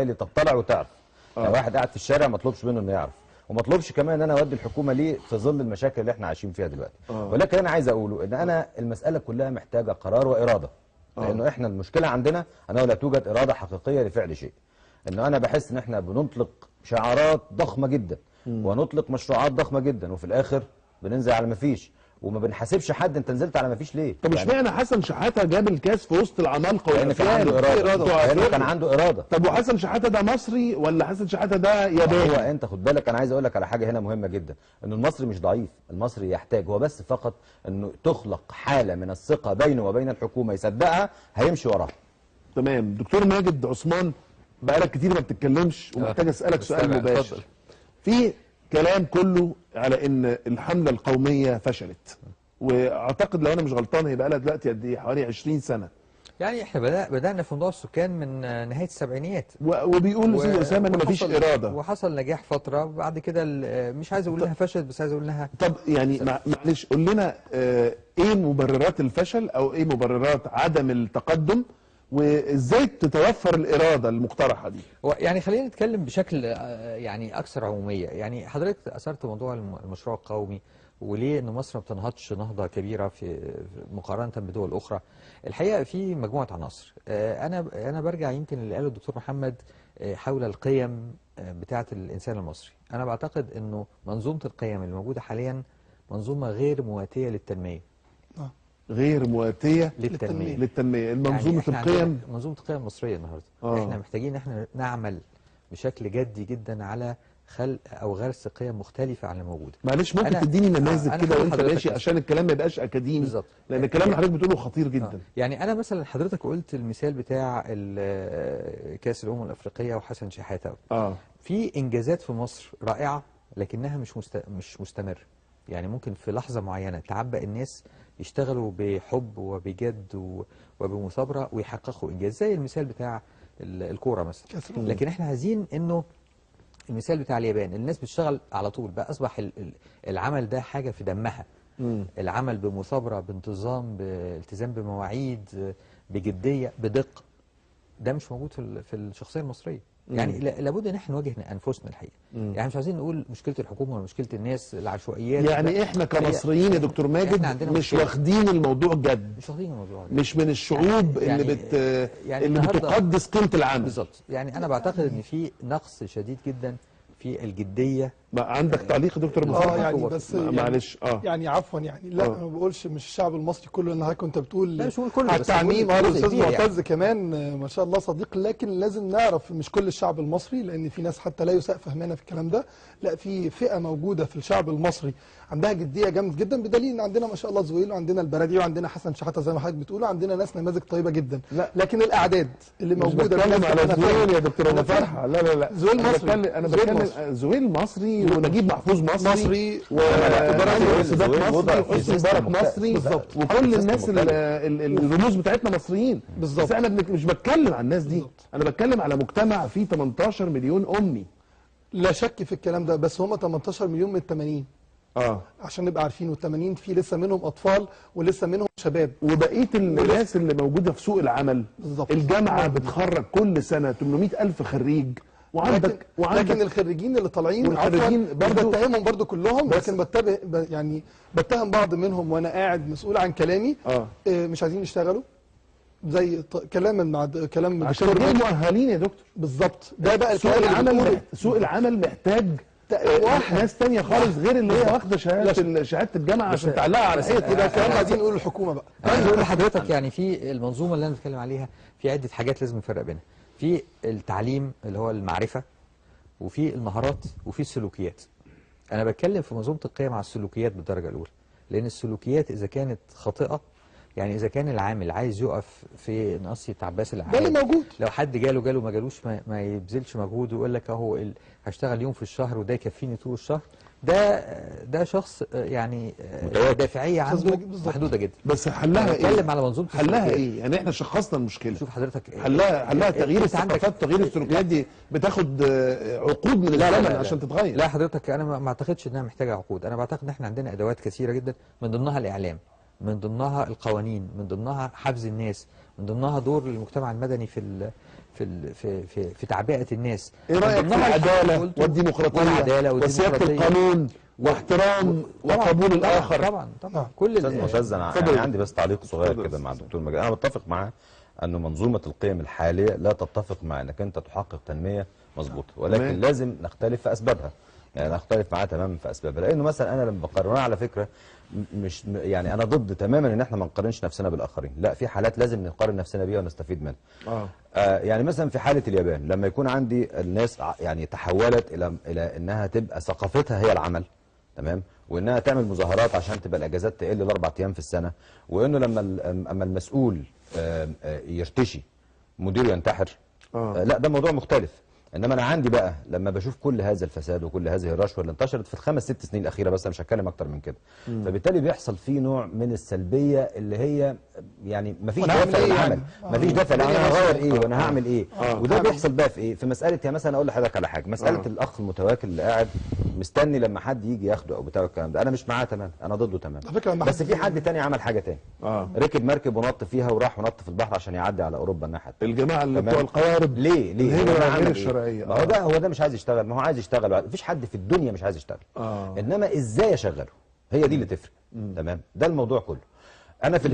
تطلع وتعرف. لو واحد قاعد في الشارع ما اطلبش منه انه يعرف، وما اطلبش كمان ان انا اودي الحكومة ليه في ظل المشاكل اللي احنا عايشين فيها دلوقتي. ولكن انا عايز اقوله ان انا المسالة كلها محتاجه قرار واراده، لانه احنا المشكلة عندنا انه لا توجد اراده حقيقية لفعل شيء. انه انا بحس ان احنا بنطلق شعارات ضخمة جدا ونطلق مشروعات ضخمة جدا، وفي الاخر بننزل على ما فيش وما بنحاسبش حد. انت نزلت على ما فيش ليه؟ طب اشمعنى حسن شحاته جاب الكاس في وسط العمالقة؟ لان كان عنده اراده. لانه كان عنده اراده. طب وحسن شحاته ده مصري ولا حسن شحاته ده ياباني؟ هو انت خد بالك، انا عايز اقول لك على حاجة هنا مهمة جدا، ان المصري مش ضعيف، المصري يحتاج هو بس فقط انه تخلق حاله من الثقة بينه وبين الحكومة يصدقها هيمشي وراها. تمام. دكتور ماجد عثمان، بقالك كتير ما بتتكلمش ومحتاج اسالك سؤال مباشر. في كلام كله على ان الحملة القومية فشلت، واعتقد لو انا مش غلطان هيبقى لها دلوقتي قد ايه، حوالي 20 سنة. يعني احنا بدأنا في موضوع السكان من نهاية السبعينيات، وبيقول الاستاذ اسامة ان مفيش اراده، وحصل نجاح فترة بعد كده، مش عايز اقول انها فشلت بس عايز اقول انها. طب يعني معلش قول لنا ايه مبررات الفشل او ايه مبررات عدم التقدم، وازاي تتوفر الارادة المقترحة دي؟ يعني خلينا نتكلم بشكل يعني اكثر عموميه. يعني حضرتك اثرت موضوع المشروع القومي وليه ان مصر ما بتنهضش نهضة كبيرة في مقارنة بدول اخرى. الحقيقة في مجموعة عناصر. انا برجع يمكن اللي قاله الدكتور محمد حول القيم بتاعه الانسان المصري. انا بعتقد انه منظومة القيم اللي موجودة حاليا منظومة غير مواتيه للتنمية. غير مواتيه للتنمية. للتنمية المنظومة يعني القيم، منظومة القيم المصرية النهارده. احنا محتاجين ان احنا نعمل بشكل جدي جدا على خلق او غرس قيم مختلفة عن الموجودة. معلش ممكن تديني نماذج كده وانت ماشي عشان الكلام ما يبقاش اكاديمي؟ بالظبط، لان الكلام اللي حضرتك بتقوله خطير جدا. يعني انا مثلا حضرتك قلت المثال بتاع كاس الامم الافريقية وحسن شحاته. في انجازات في مصر رائعة لكنها مش مستمرة. يعني ممكن في لحظة معينة تعبأ الناس يشتغلوا بحب وبجد وبمثابرة ويحققوا إنجاز، زي المثال بتاع الكورة مثلا. لكن احنا عايزين إنه المثال بتاع اليابان، الناس بتشتغل على طول بقى، أصبح العمل ده حاجة في دمها. العمل بمثابرة، بانتظام، بالتزام بمواعيد، بجدية، بدقة، ده مش موجود في الشخصية المصرية. يعني لابد ان احنا نواجه انفسنا الحقيقة. يعني مش عايزين نقول مشكلة الحكومة ولا مشكلة الناس، العشوائيات. يعني احنا كمصريين يا دكتور ماجد مش واخدين الموضوع جد، مش واخدين الموضوع جد، مش من الشعوب يعني اللي يعني اللي بتقدس قيمة العمل. بالظبط. يعني انا بعتقد ان في نقص شديد جدا في الجدية. ما عندك تعليق يا دكتور مصطفى؟ يعني بس معلش يعني عفوا يعني لا انا ما بقولش مش الشعب المصري كله، ان حضرتك كنت بتقول لا مش بقول كله، على التعميم. الاستاذ معتز كمان ما شاء الله صديق، لكن لازم نعرف مش كل الشعب المصري، لان في ناس حتى لا يساء فهمنا في الكلام ده. لا، في فئة موجودة في الشعب المصري عندها جدية جامد جدا، بدليل ان عندنا ما شاء الله زويل، وعندنا البرادعي، وعندنا حسن شحاته زي ما حضرتك بتقول، وعندنا ناس نماذج طيبة جدا. لا. لكن الاعداد اللي موجودة، مش بتكلم على زويل يا دكتور ابو فرحه، لا لا لا، زويل مصري، انا بتكلم زويل مصري ونجيب محفوظ مصري وسادات مصري وحسني مبارك مصري. بالظبط. وكل الناس الرموز بتاعتنا مصريين. بالظبط. بس انا مش بتكلم عن الناس دي. بالزبط. انا بتكلم على مجتمع فيه 18 مليون امي. لا شك في الكلام ده، بس هم 18 مليون من 80. عشان نبقى عارفين، وال80 في لسه منهم اطفال ولسه منهم شباب، وبقية الناس اللي موجودة في سوق العمل. بالظبط. الجامعة بتخرج كل سنة 800,000 خريج، وعندك لكن الخريجين اللي طالعين والخريجين برضه بتهمهم برضه كلهم، لكن يعني بتهم بعض منهم وانا قاعد مسؤول عن كلامي. مش عايزين يشتغلوا، زي كلام مع كلام عشان غير مؤهلين يا دكتور. بالظبط. ده بقى الكلام اللي سوق العمل محتاج ناس تانية خالص غير اللي هي واخده شهادة الجامعة عشان تعلقها على الحيط. يبقى الكلام عايزين نقول الحكومة بقى. عايز اقول لحضرتك يعني في المنظومة اللي انا بتكلم عليها في عده حاجات لازم نفرق بينها. في التعليم اللي هو المعرفة، وفي المهارات، وفي السلوكيات. أنا بتكلم في منظومة القيم على السلوكيات بالدرجة الأولى، لأن السلوكيات إذا كانت خاطئة، يعني إذا كان العامل عايز يقف في ناصية عباس العقاد، ده اللي موجود، لو حد جاله ما جالوش، ما يبذلش مجهود ويقول لك أهو هشتغل يوم في الشهر وده يكفيني طول الشهر، ده شخص يعني دافعيه عنده محدودة جدا. بس حلها ايه؟ بتكلم على منظومة حلها ايه؟ يعني احنا شخصنا المشكلة. شوف حضرتك حلها تغيير الثقافات، تغيير السلوكيات دي بتاخد عقود من الزمن عشان تتغير. لا حضرتك انا ما اعتقدش انها محتاجه عقود، انا بعتقد ان احنا عندنا ادوات كثيرة جدا، من ضمنها الاعلام، من ضمنها القوانين، من ضمنها حفز الناس، من ضمنها دور المجتمع المدني في في في في, في تعبئة الناس. ايه رايك في العدالة والديمقراطية وسياده القانون واحترام وقبول الاخر؟ طبعا طبعا كل استاذ معتز، انا يعني عندي بس تعليق صغير كده مع الدكتور مجدي. انا بتفق معاه انه منظومة القيم الحالية لا تتفق مع انك انت تحقق تنمية مظبوطة، ولكن لازم نختلف في اسبابها. يعني اختلف معاه تماما في اسبابها، لانه مثلا انا لما بقارنها على فكرة مش يعني انا ضد تماما ان احنا ما نقارنش نفسنا بالاخرين، لا في حالات لازم نقارن نفسنا بيها ونستفيد منها. يعني مثلا في حاله اليابان لما يكون عندي الناس يعني تحولت الى انها تبقى ثقافتها هي العمل، تمام، وانها تعمل مظاهرات عشان تبقى الاجازات تقل ل4 ايام في السنة، وانه لما اما المسؤول يرتشي مديره ينتحر، لا ده موضوع مختلف. انما انا عندي بقى لما بشوف كل هذا الفساد وكل هذه الرشوة اللي انتشرت في ال5 6 سنين الاخيرة، بس انا مش هتكلم اكتر من كده، فبالتالي بيحصل فيه نوع من السلبية اللي هي يعني مفيش دافع للعمل، مفيش دافع للعمل، انا هغير ايه وانا هعمل ايه؟ وده بيحصل بقى في ايه؟ في مسالة، يعني مثلا اقول لحضرتك على حاجة، مسالة الاخ المتواكل اللي قاعد مستني لما حد يجي ياخده او بتاع الكلام ده، انا مش معاه تمام، انا ضده تمام، بس في حد تاني عمل حاجة تاني، ركب مركب ونط فيها وراح ونط في البحر عشان يعدي على اوروبا الناحية الثانية. الجماعة اللي بتوع القوارب ليه ليه ما هو ده، هو ده مش عايز يشتغل، ما هو عايز يشتغل، مفيش حد في الدنيا مش عايز يشتغل، انما ازاي اشغله هي دي اللي تفرق. تمام، ده الموضوع كله. انا في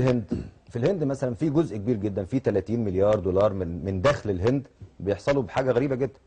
الهند، مثلا في جزء كبير جدا، في 30 مليار دولار من دخل الهند بيحصلوا بحاجة غريبة جدا،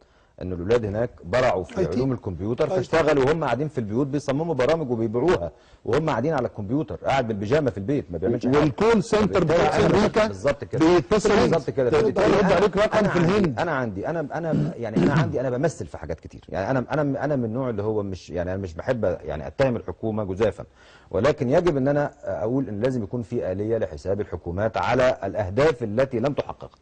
ان الاولاد هناك برعوا في علوم الكمبيوتر، فاشتغلوا وهم قاعدين في البيوت بيصمموا برامج وبيبيعوها وهم قاعدين على الكمبيوتر، قاعد بالبيجامه في البيت ما بيعملش حاجة. وال call center بتاع امريكا بالظبط كده بيتصل بالظبط كده، بيرد عليك رقم في الهند. انا عندي انا يعني انا عندي انا بمثل في حاجات كتير، يعني انا من النوع اللي هو مش يعني انا مش بحب يعني اتهم الحكومة جزافا، ولكن يجب ان انا اقول ان لازم يكون في آلية لحساب الحكومات على الاهداف التي لم تحققها.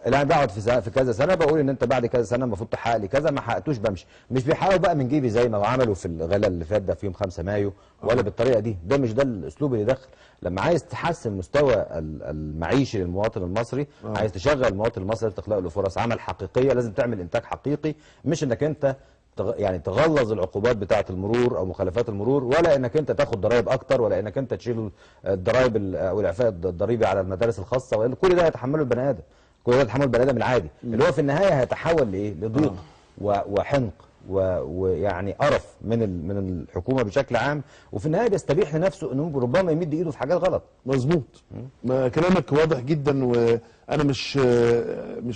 لا بقعد في كذا سنة بقول ان انت بعد كذا سنة المفروض تحقق لي كذا، ما حققتوش بمشي. مش بيحققوا بقى من جيبي زي ما عملوا في الغلاء اللي فات ده في يوم 5 مايو ولا بالطريقة دي، ده مش ده الاسلوب اللي دخل. لما عايز تحسن مستوى المعيشي للمواطن المصري، عايز تشغل المواطن المصري، تخلق له فرص عمل حقيقية، لازم تعمل انتاج حقيقي، مش انك انت يعني تغلظ العقوبات بتاعه المرور او مخالفات المرور، ولا انك انت تاخد ضرائب اكتر، ولا انك انت تشيل الضرائب او الاعفاء الضريبي على المدارس الخاصة، ولا كل ده يتحمله البني ادم، كل ده يتحمله البني ادم العادي، اللي هو في النهاية هيتحول لايه؟ لضيق وحنق ويعني قرف من الحكومة بشكل عام، وفي النهاية بيستبيح لنفسه انه ربما يمد ايده في حاجات غلط. مظبوط، ما كلامك واضح جدا، وانا مش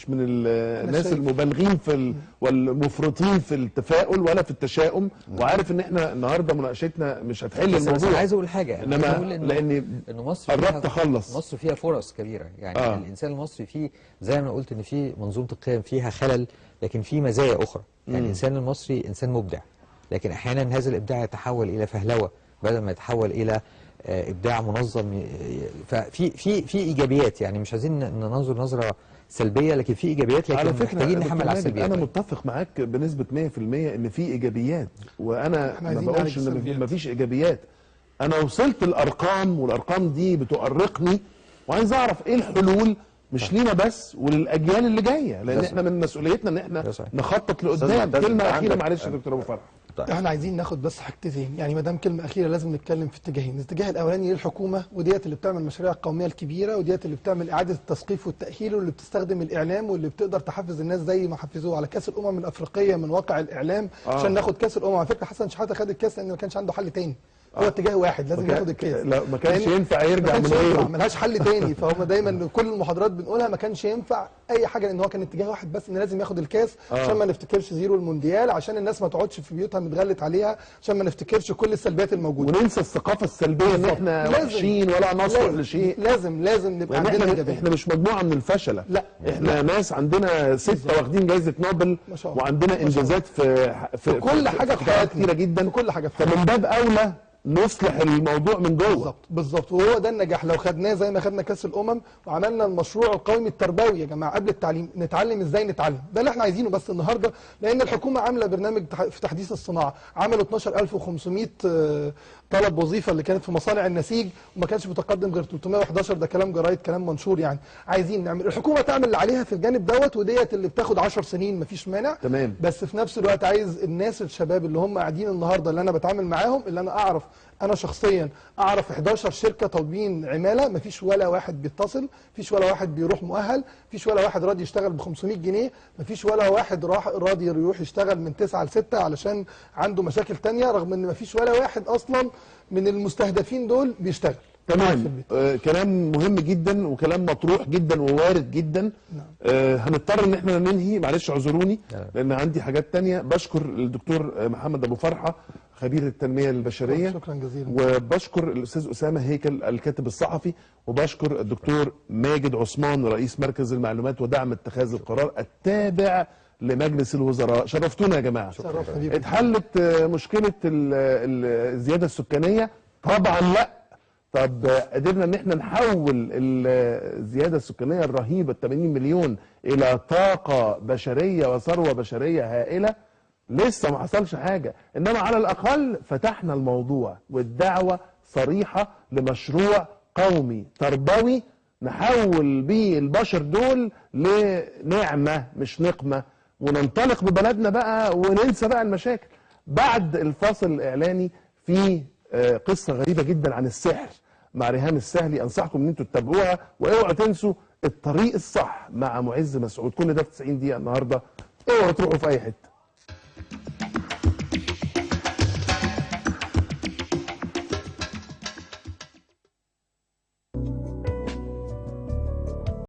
من الناس المبالغين في والمفرطين في التفاؤل ولا في التشاؤم، وعارف ان احنا النهارده مناقشتنا مش هتحل الموضوع. بس عايز اقول حاجة، انما لان انه مصر قربت اخلص، مصر فيها فرص كبيرة يعني. الانسان المصري فيه زي ما قلت ان في منظومة القيم فيها خلل، لكن في مزايا اخرى. يعني الانسان المصري انسان مبدع، لكن احيانا هذا الابداع يتحول الى فهلوه بدل ما يتحول الى ابداع منظم. ففي في في ايجابيات، يعني مش عايزين ننظر نظره سلبية، لكن في ايجابيات، لكن على فكرة محتاجين نحمل على السلبيات. انا متفق معاك بنسبة 100% ان في ايجابيات، وانا ما بقولش ان ما فيش ايجابيات. انا وصلت الارقام، والارقام دي بتؤرقني، وعايز اعرف ايه الحلول، مش لينا بس وللاجيال اللي جاية، لان احنا من مسؤوليتنا ان احنا نخطط لقدام. كلمة اخيرة معلش يا دكتور ابو فرح. طيب. احنا عايزين ناخد بس حاجتين، يعني ما دام كلمة اخيرة لازم نتكلم في اتجاهين. الاتجاه الاولاني للحكومة، وديت اللي بتعمل المشاريع القومية الكبيرة، وديت اللي بتعمل اعاده التثقيف والتاهيل، واللي بتستخدم الاعلام، واللي بتقدر تحفز الناس زي ما حفزوه على كاس الامم الافريقية من واقع الاعلام عشان ناخد كاس الامم. على فكرة حسن شحاته خد الكاس لان ما كانش عنده حل تاني، هو اتجاه واحد لازم ياخد الكاس، لا ما كانش ينفع يرجع من غيره، ملهاش حل تاني. فهم دايما كل المحاضرات بنقولها ما كانش ينفع اي حاجة، لان هو كان اتجاه واحد بس، ان لازم ياخد الكاس عشان ما نفتكرش zero المونديال، عشان الناس ما تقعدش في بيوتها متغلت عليها، عشان ما نفتكرش كل السلبيات الموجودة، وننسى الثقافة السلبية ان احنا وحشين ولا نصلح لشيء. لازم نبقى عندنا ايجابية. احنا مش مجموعة من الفشله، لا احنا ناس عندنا 6 واخدين جائزة نوبل، وعندنا انجازات في كل حاجة في حياتنا كتيرة جدا، في كل حاجة. فمن باب اولى نصلح الموضوع من جوه. بالظبط بالظبط، وهو ده النجاح. لو خدناه زي ما خدنا كاس الامم وعملنا المشروع القومي التربوي يا جماعة قبل التعليم، نتعلم ازاي نتعلم، ده اللي احنا عايزينه بس النهارده. لان الحكومة عامله برنامج في تحديث الصناعة، عملوا 12500 طلب وظيفة اللي كانت في مصانع النسيج، وما كانش متقدم غير 311، ده كلام جرايد، كلام منشور. يعني عايزين نعمل الحكومة تعمل اللي عليها في الجانب دوت، وديت اللي بتاخد 10 سنين مفيش مانع، تمام. بس في نفس الوقت عايز الناس الشباب اللي هم قاعدين النهارده اللي انا بتعامل معاهم، اللي انا اعرف انا شخصيا اعرف 11 شركة طالبين عماله، مفيش ولا واحد بيتصل، مفيش ولا واحد بيروح مؤهل، مفيش ولا واحد راضي يشتغل ب 500 جنيه، مفيش ولا واحد راضي يروح يشتغل من 9 ل 6 علشان عنده مشاكل تانية، رغم ان مفيش ولا واحد اصلا من المستهدفين دول بيشتغل. تمام. كلام مهم جدا وكلام مطروح جدا ووارد جدا. نعم. هنضطر ان احنا ننهي، معلش اعذروني لان عندي حاجات تانية. بشكر الدكتور محمد ابو فرحه خبير التنمية البشرية، شكرا جزيلا، وبشكر الاستاذ اسامة هيكل الكاتب الصحفي، وبشكر الدكتور ماجد عثمان رئيس مركز المعلومات ودعم اتخاذ القرار التابع لمجلس الوزراء. شرفتونا يا جماعة. اتحلت مشكلة الزيادة السكانية؟ طبعا لا. طب قدرنا ان احنا نحول الزيادة السكانية الرهيبة 80 مليون الى طاقة بشرية وثروه بشرية هائلة؟ لسه ما حصلش حاجة، انما على الاقل فتحنا الموضوع، والدعوة صريحه لمشروع قومي تربوي نحول بيه البشر دول لنعمه مش نقمه، وننطلق ببلدنا بقى وننسى بقى المشاكل. بعد الفاصل الاعلاني في قصة غريبة جدا عن السحر مع ريهام السهلي، انصحكم ان انتوا تتابعوها، واوعوا تنسوا الطريق الصح مع معز مسعود. كل ده في 90 دقيقة النهارده، اوعوا تروحوا في اي حتة.